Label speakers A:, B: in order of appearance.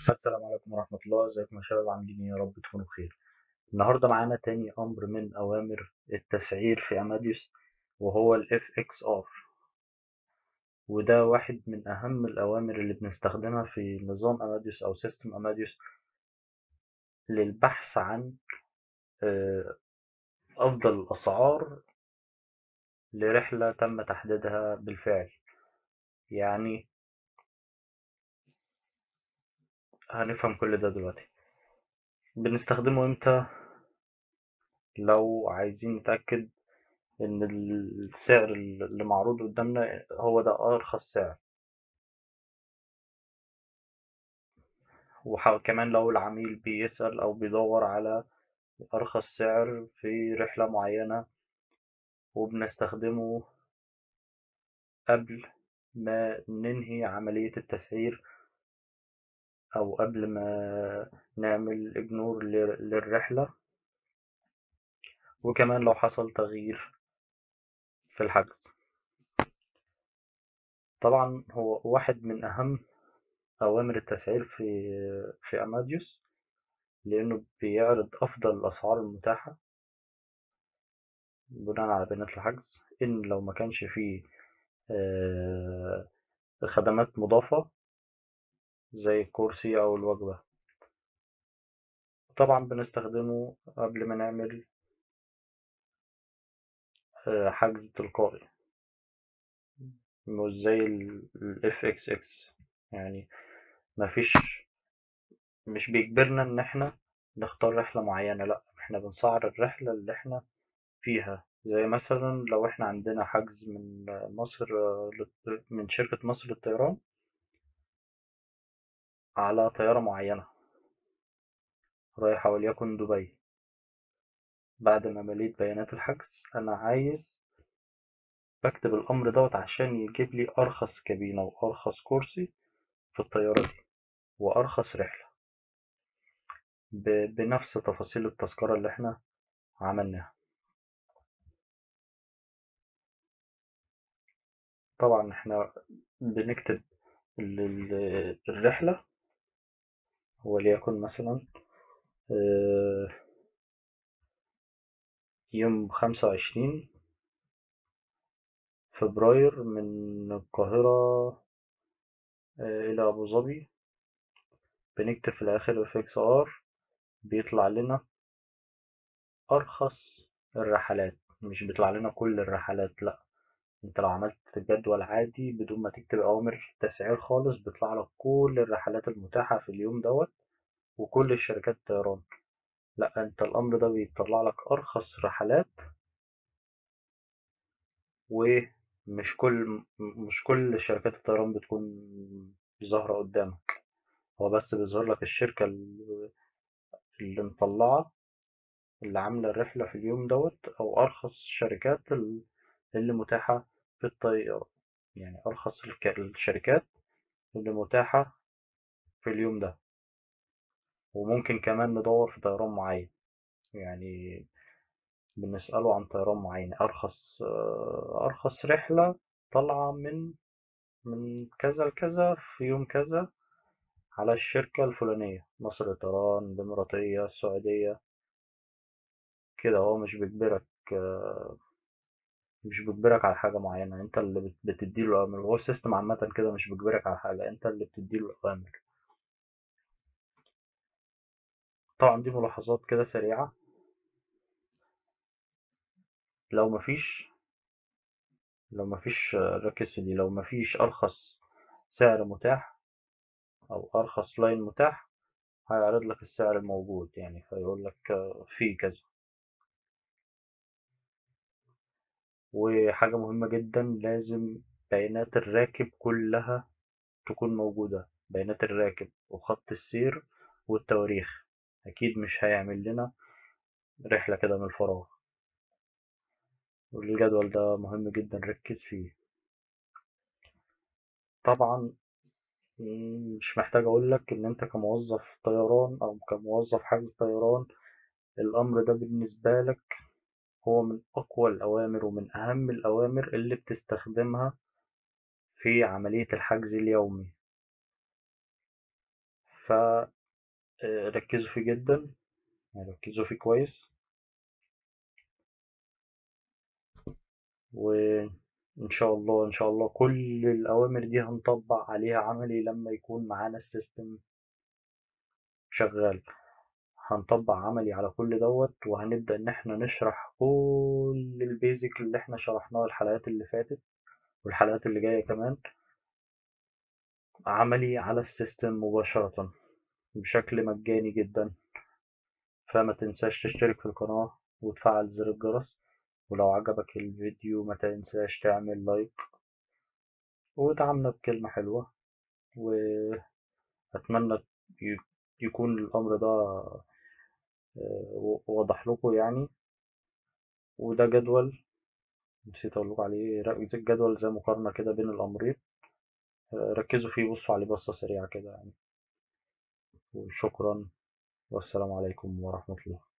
A: السلام عليكم ورحمة الله. ازيكم يا شباب، عاملين ايه؟ يا رب تكونوا بخير. النهاردة معانا تاني أمر من أوامر التسعير في أماديوس، وهو ال FXR، وده واحد من أهم الأوامر اللي بنستخدمها في نظام أماديوس أو system أماديوس للبحث عن أفضل الأسعار لرحلة تم تحديدها بالفعل. يعني هنفهم كل ده دلوقتي. بنستخدمه امتى؟ لو عايزين نتأكد ان السعر اللي معروض قدامنا هو ده ارخص سعر، وكمان لو العميل بيسأل او بيدور على ارخص سعر في رحلة معينة، وبنستخدمه قبل ما ننهي عملية التسعير او قبل ما نعمل ignore للرحلة، وكمان لو حصل تغيير في الحجز. طبعا هو واحد من اهم اوامر التسعير في اماديوس، لانه بيعرض افضل الاسعار المتاحة بناء على بيانات الحجز، ان لو ما كانش فيه خدمات مضافة زي الكرسي او الوجبة. طبعا بنستخدمه قبل ما نعمل حجز تلقائي، مش زي ال FXX، يعني مفيش، مش بيجبرنا ان احنا نختار رحلة معينة، لا احنا بنسعر الرحلة اللي احنا فيها. زي مثلا لو احنا عندنا حجز من مصر، من شركة مصر للطيران على طيارة معينة رايحة وليكن دبي، بعد ما مليت بيانات الحجز انا عايز بكتب الامر دوت عشان يجيب لي ارخص كابينة وارخص كرسي في الطيارة دي وارخص رحلة بنفس تفاصيل التذكرة اللي احنا عملناها. طبعا احنا بنكتب الرحلة، وليكن مثلا يوم 25 فبراير من القاهرة إلى أبو ظبي، بنكتب في الآخر FXR، بيطلع لنا أرخص الرحلات، مش بيطلع لنا كل الرحلات، لأ انت لو عملت جدول عادي بدون ما تكتب أوامر تسعير خالص بيطلع لك كل الرحلات المتاحة في اليوم دوت وكل الشركات الطيران. لأ انت الأمر ده بيطلع لك أرخص رحلات، ومش كل مش كل شركات الطيران بتكون ظاهرة قدامك، هو بس بيظهر لك الشركة اللي مطلعة اللي عاملة الرحلة في اليوم دوت، أو أرخص الشركات اللي متاحة في الطيارة، يعني أرخص الشركات اللي متاحة في اليوم ده. وممكن كمان ندور في طيران معين، يعني بنسأله عن طيران معين، أرخص رحلة طالعة من كذا لكذا في يوم كذا على الشركة الفلانية، مصر للطيران، الإماراتية، السعودية كده. هو مش بيجبرك على حاجة معينة، انت اللي بتديله الأوامر. هو ال system عامة كده مش بيجبرك على حاجة، انت اللي بتديله الأوامر. طبعا دي ملاحظات كده سريعة. لو مفيش ركز في دي، لو مفيش أرخص سعر متاح أو أرخص line متاح هيعرض لك السعر الموجود، يعني فيقول لك في كذا. وحاجة مهمة جدا، لازم بيانات الراكب كلها تكون موجودة، بيانات الراكب وخط السير والتواريخ، أكيد مش هيعمل لنا رحلة كده من الفراغ. والجدول ده مهم جدا، ركز فيه. طبعا مش محتاج اقول لك ان انت كموظف طيران او كموظف حجز طيران الامر ده بالنسبة لك هو من اقوى الاوامر ومن اهم الاوامر اللي بتستخدمها في عملية الحجز اليومي. فركزوا فيه جدا، يعني ركزوا فيه كويس. وإن شاء الله إن شاء الله كل الأوامر دي هنطبق عليها عملي لما يكون معانا ال system شغال. هنطبق عملي على كل دوت، وهنبدأ إن احنا نشرح كل ال basic اللي احنا شرحناه الحلقات اللي فاتت والحلقات اللي جاية كمان عملي على ال system مباشرة بشكل مجاني جدا. فما تنساش تشترك في القناة وتفعل زر الجرس، ولو عجبك الفيديو ما تنساش تعمل like ودعمنا بكلمة حلوة. وأتمنى يكون الأمر ده وضح لكم يعني. وده جدول نسيت أقول لكم عليه، جدول زي مقارنة كده بين الأمرين، ركزوا فيه، بصوا عليه بصة سريعة كده يعني. وشكرا، والسلام عليكم ورحمة الله.